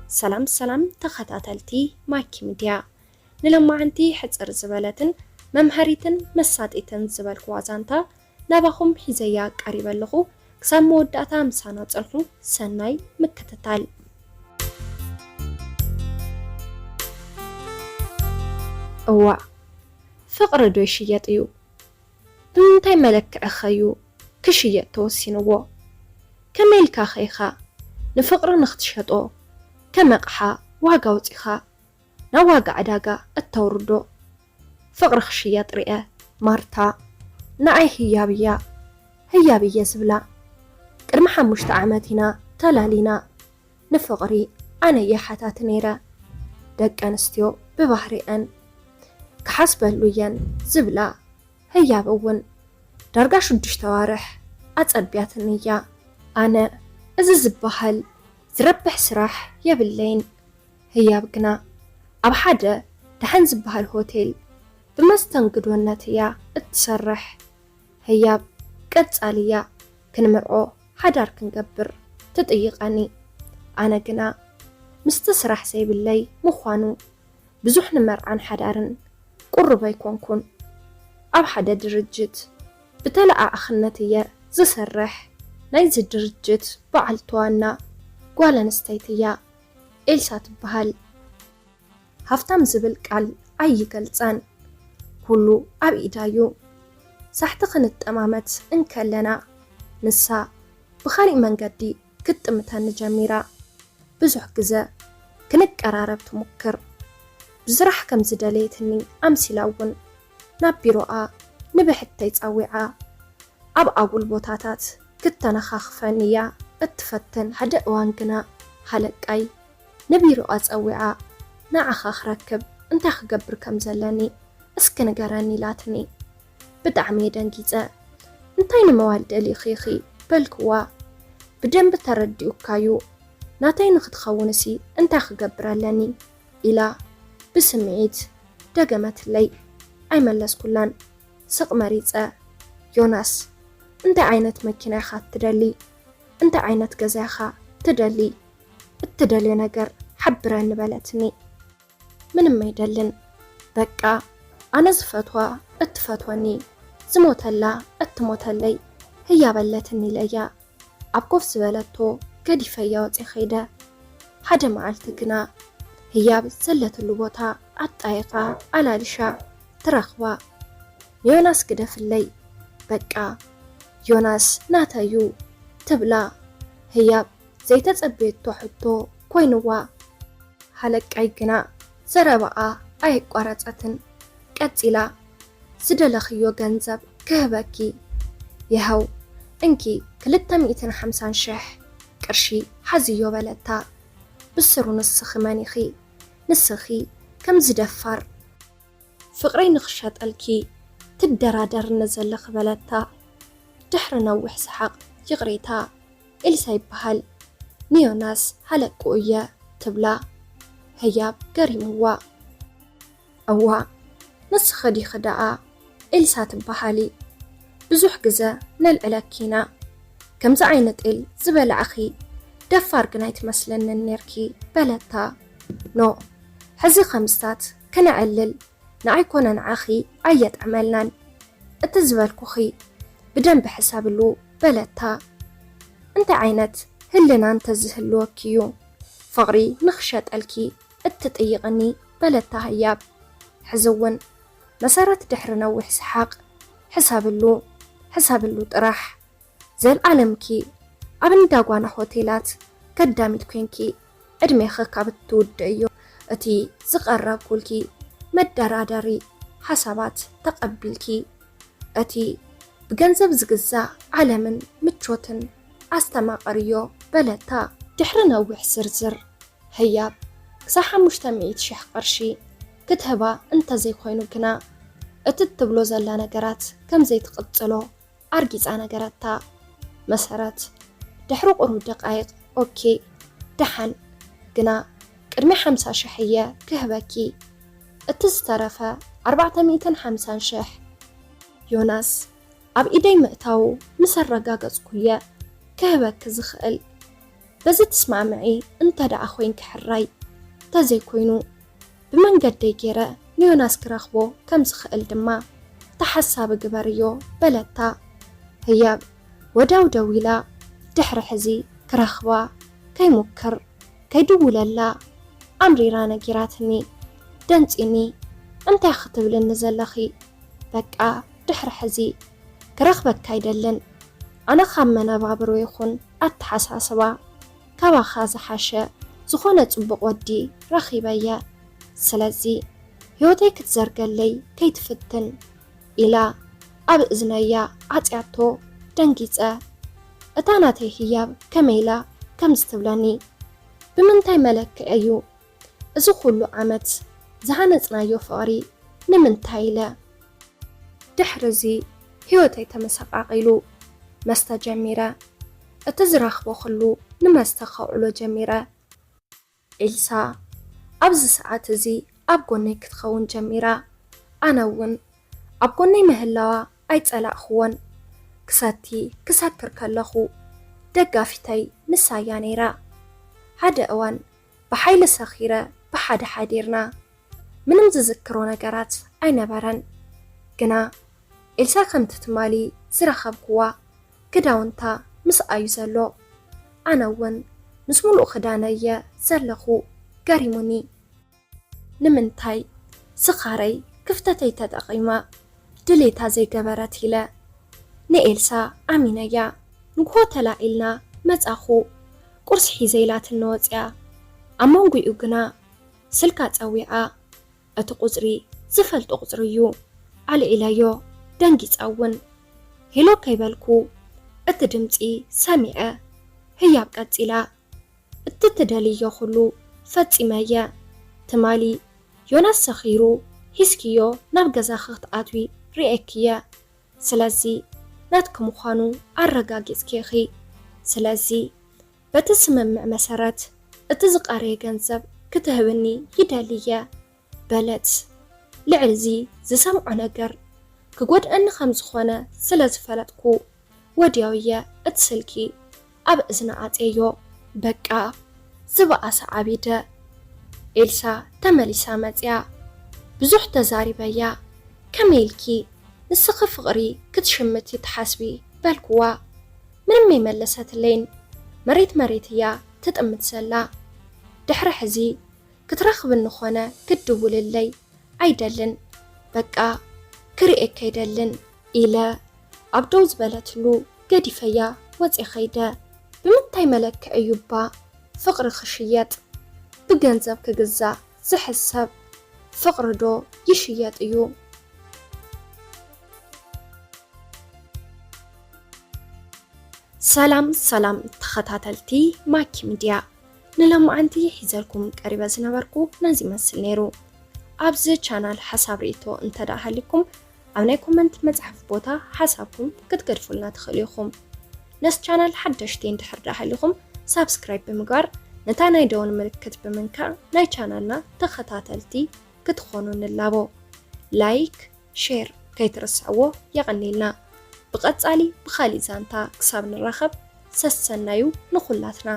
ሰላም ሰላም ተኸታተልቲ ማኪ ሚድያ፣ ንሎማዓንቲ ሕጽር ዝበለትን መምሃሪትን መሳጢትን ዝበልኩዋ ዛንታ ናባኹም ሒዘያ ቀሪበ ኣለኹ። ክሳብ መወዳእታ ምሳና ጸንሑ፣ ሰናይ ምክትታል። እዋእ፣ ፍቕሪ ዶ ይሽየጥ እዩ? ብምንታይ መለክዕኸ እዩ ክሽየጥ ተወሲንዎ? ከመይ ኢልካኸ ኢኻ ንፍቕሪ ንኽትሸጦ ከም ኣቕሓ ዋጋ ኣውጺኻ ናብ ዋጋ ዕዳጋ እተውርዶ? ፍቕሪ ክሽየጥ ርእየ። ማርታ፣ ንዓይ ህያብ እያ፣ ህያብ እየ ዝብላ። ቅድሚ ሓሙሽተ ዓመት ኢና ተላሊና። ንፍቕሪ ኣነ እየ ሓታቲ ነይረ። ደቂ ኣንስትዮ ብባህሪኣን ክሓስበሉ እየን ዝብላ። ህያብ እውን ዳርጋ ሽዱሽተ ኣዋርሕ ኣጸቢያትኒ እያ። ኣነ እዚ ዝበሃል ዝረብሕ ስራሕ የብለይን። ህያብ ግና ኣብ ሓደ ደሓን ዝበሃል ሆቴል ብመስተንግዶነት እያ እትሰርሕ። ህያብ ቀጻሊ እያ፣ ክንምርዖ ሓዳር ክንገብር ትጥይቐኒ። ኣነ ግና ምስቲ ስራሕ ዘይብለይ ምዃኑ ብዙሕ ንመርዓን ሓዳርን ቅሩብ ኣይኮንኩን። ኣብ ሓደ ድርጅት ብተለኣኣኽነት እየ ዝሰርሕ። ናይዚ ድርጅት በዓልቲ ዋና ጓል ኣንስተይቲ እያ፣ ኤልሳ ትበሃል። ሃፍታም ዝብል ቃል ኣይገልጻን። ኩሉ ኣብ ኢዳ እዩ። ሳሕቲ ክንጠማመት እንከለና ንሳ ብኻሊእ መንገዲ ክትጥምተኒ ጀሚራ። ብዙሕ ግዘ ክንቀራረብ ትሙክር። ብስራሕ ከም ዝደለየትኒ ኣምሲላ እውን ናብ ቢሮኣ ንብሕተይ ጸዊዓ ኣብ ኣጉል ቦታታት ክተነኻኽፈኒ እያ እትፈትን። ሓደ እዋን ግና ሃለቃይ ንቢሮኣ ጸዊዓ፣ ንዓኻ ክረክብ እንታይ ክገብር ከም ዘለኒ እስኪ ንገረኒ ኢላትኒ። ብጣዕሚ እየ ደንጊጸ። እንታይ ንምባል ደሊኺ ኢኺ በልክዋ። ብደንቢ ተረዲኡካ እዩ። ናተይ ንክትኸውንሲ እንታይ ክገብር ኣለኒ ኢላ ብስምዒት ደገመትለይ። ኣይመለስኩላን። ስቕ መሪጸ። ዮናስ፣ እንታይ ዓይነት መኪና ኢኻ ትደሊ? እንታይ ዓይነት ገዛ ኢኻ ትደሊ? እትደልዮ ነገር ሓብረኒ በለትኒ። ምንም ኣይደልን። በቃ ኣነ ዝፈትዋ እትፈትወኒ፣ ዝሞተላ እትሞተለይ ህያብ ኣለትኒ ኢለያ ኣብ ኮፍ ዝበለቶ ገዲፈያ ወጺ ኸይደ። ሓደ መዓልቲ ግና ህያብ ዘለትሉ ቦታ ኣጣይቓ ኣላሊሻ ትረኽባ። ንዮናስ ግደፍለይ፣ በቃ ዮናስ ናተዩ ትብላ። ህያብ ዘይተጸበየቶ ሕቶ ኮይንዋ። ሃለቃይ ግና ዘረባኣ ኣየቋረጸትን። ቀጺላ፣ ዝደለኽዮ ገንዘብ ክህበኪ። ይኸው እንኪ ክልተ ሚእትን ሓምሳን ሽሕ ቅርሺ ሓዝዮ በለታ። ብስሩ ንስኺ መን ኢኺ? ንስኺ ከምዚ ደፋር ፍቕረይ ንኽሸጠልኪ ትደራደርኒ ዘለኺ በለታ። ድሕሪ ነዊሕ ሰሓቕ፣ ይቕሬታ፣ ኤልሳ ይበሃል፣ ንዮናስ ሃለቅኡ እየ ትብላ። ህያብ ገሪምዋ። እዋ፣ ንስኺ ዲኺ ደኣ ኤልሳ ትበሃሊ? ብዙሕ ግዘ ነልዕለኪ ኢና። ከምዚ ዓይነት ጤል ዝበላዕኺ ደፋር ግን ኣይትመስለንን ኔርኪ በለታ። ኖእ፣ ሕዚ ከምስታት ከነዕልል ንኣይ ኮነ ንዓኺ ኣየጥዕመልናን። እቲ ዝበልኩኺ ብደንቢ ሕሰብሉ በለታ። እንታይ ዓይነት ህልና እንተዝህልወኪ እዩ ፍቕሪ ንኽሸጠልኪ እትጥይቕኒ በለታ ህያብ። ሕዚ እውን መሰረት ድሕሪ ነዊሕ ሰሓቕ ሕሰብሉ፣ ሕሰብሉ ጥራሕ። ዘልኣለምኪ ኣብ እንዳ ጓና ሆቴላት ከዳሚት ኮንኪ ዕድሜኺ ካብ እትውድእዮ እቲ ዝቐረብኩልኪ መደራደሪ ሓሳባት ተቐቢልኪ እቲ ብገንዘብ ዝግዛእ ዓለምን ምቾትን ኣስተማቐርዮ በለታ። ድሕሪ ነዊሕ ዝርዝር ህያብ ክሳብ ሓሙሽተ ሚእቲ ሽሕ ቅርሺ ክትህባ እንተዘይኮይኑ ግና እቲ እትብሎ ዘላ ነገራት ከምዘይትቕጽሎ ኣርጊጻ ነገረታ። መሰረት ድሕሪ ቁሩብ ደቃይቕ ኦኬ ደሓን፣ ግና ቅድሚ ሓምሳ ሽሕ እየ ክህበኪ፣ እቲ ዝተረፈ ኣርባዕተ ሚእትን ሓምሳን ሽሕ። ዮናስ ኣብ ኢደይ ምእታዉ ምስ ኣረጋገጽኩ እየ ክህበኪ ዝኽእል። በዚ ትስማዕምዒ እንተ ደኣ ኮይንኪ ሕራይ፣ እንተዘይኮይኑ ብመንገደይ ገይረ ንዮናስ ክረኽቦ ከም ዝኽእል ድማ ተሓሳቢ ግበርዮ በለታ። ህያብ ወዳው ደዊላ ድሕሪ ሕዚ ክረኽባ ከይሙክር ከይድውለላ ኣምሪራ ነጊራትኒ። ደንጺኒ። እንታይ ክትብልኒ ዘለኺ? በቃ ድሕሪ ሕዚ ክረኽበካ ኣይደልን። ኣነ ካብ መነባብሮ ይኹን ኣተሓሳስባ ካባኻ ዝሓሸ ዝኾነ ጽቡቕ ወዲ ረኺበየ። ስለዚ ህይወተይ ክትዘርገለይ ከይትፍትን ኢላ ኣብ እዝነያ ዓጽያቶ ደንጊጸ። እታ ናተይ ህያብ ከመይ ኢላ ከምዚ ትብለኒ? ብምንታይ መለክዒ እዩ እዚ ኩሉ ዓመት ዝሃነጽናዮ ፍቕሪ ንምንታይ ኢለ? ድሕርዚ ህይወተይ ተመሰቃቂሉ። መስተ ጀሚረ። እቲ ዝረኽቦ ኩሉ ንመስተ ከውዕሎ ጀሚረ። ኤልሳ ኣብዚ ሰዓት እዚ ኣብ ጎነይ ክትኸውን ጀሚራ። ኣነ እውን ኣብ ጎነይ ምህላዋ ኣይጸላእኽዎን። ክሰቲ ክሰክር ከለኹ ደጋፊተይ ንሳ እያ ነይራ። ሓደ እዋን ብሓይሊ ሰኺረ ብሓደ ሓዲርና። ምንም ዝዝክሮ ነገራት ኣይነበረን። ግና ኤልሳ ከምቲ ትማሊ ዝረኸብክዋ ክዳውንታ ምስኣዩ ዘሎ። ኣነ እውን ምስ ሙሉእ ክዳነየ ዘለኹ ገሪሙኒ። ንምንታይ ስኻረይ ክፍተተይ ተጠቒማ ድሌታ ዘይገበረት ኢለ ንኤልሳ ኣሚነያ። ንግሆ ተላዒልና መጻኹ። ቁርሲ ሒዘ ኢላትኒ ወጽያ። ኣብ መንጉኡ ግና ስልካ ጸዊዓ። እቲ ቁጽሪ ዝፈልጦ ቁጽሪ እዩ። ኣልዒለዮ። ደንጊጸ እውን። ሄሎ ከይበልኩ እቲ ድምጺ ሰሚዐ። ህያብ ቀጺላ። እቲ ትደልዮ ኩሉ ፈጺመየ። ትማሊ ዮናስ ሰኺሩ ሒዝክዮ ናብ ገዛኺ ክትኣትዊ ርእየክየ። ስለዚ ናትኪ ምዃኑ ኣረጋጊጽኪ ኢኺ። ስለዚ በቲ ስምምዕ መሰረት እቲ ዝቐረየ ገንዘብ ክትህብኒ ይደሊ እየ በለት። ልዕሊ እዚ ዝሰምዖ ነገር ክጎድኣኒ ከም ዝኾነ ስለ ዝፈለጥኩ ወዲያው እየ እቲ ስልኪ ኣብ እዝና ኣጽየዮ። በቃ ዝበኣሰ ዓቢደ። ኤልሳ ተመሊሳ መጽያ። ብዙሕ ተዛሪበያ። ከመይ ኢልኪ ንስኺ ፍቕሪ ክትሽምቲ ትሓስቢ በልክዋ። ምንም ኣይመለሰትለይን። መሬት መሬት እያ ትጥምት ዘላ። ድሕሪ ሕዚ ክትረኽብኒ ኾነ ክትድውልለይ ኣይደልን። በቃ ክርእየካ ኣይደልን ኢለ ኣብ ደው ዝበለትሉ ገዲፈያ ወጽየ ኸይደ። ብምንታይ መለክዒ እዩ እባ ፍቕሪ ክሽየጥ? ብገንዘብ ክግዛእ ዝሕሰብ ፍቕሪ ዶ ይሽየጥ እዩ? ሰላም ሰላም ተኸታተልቲ ማኪ ሚድያ፣ ንሎማዓንቲ ሒዘልኩም ቀሪበ ዝነበርኩ ነዚ ይመስል ነይሩ። ኣብዚ ቻናል ሓሳብ ርእይቶ እንተ ደኣ ሃሊኩም ኣብ ናይ ኮመንት መጽሓፍ ቦታ ሓሳብኩም ክትገድፉልና ትኽእሉ ኢኹም። ነዚ ቻናል ሓደሽቲ እንድሕር ደኣ ሃሊኹም ሳብስክራይብ ብምግባር ነታ ናይ ደወል ምልክት ብምንካእ ናይ ቻናልና ተኸታተልቲ ክትኾኑ ንላቦ። ላይክ፣ ሼር ከይትርስዕዎ። የቐንየልና። ብቐጻሊ ብኻሊእ ዛንታ ክሳብ ንራኸብ ሰሰናዩ ንኹላትና።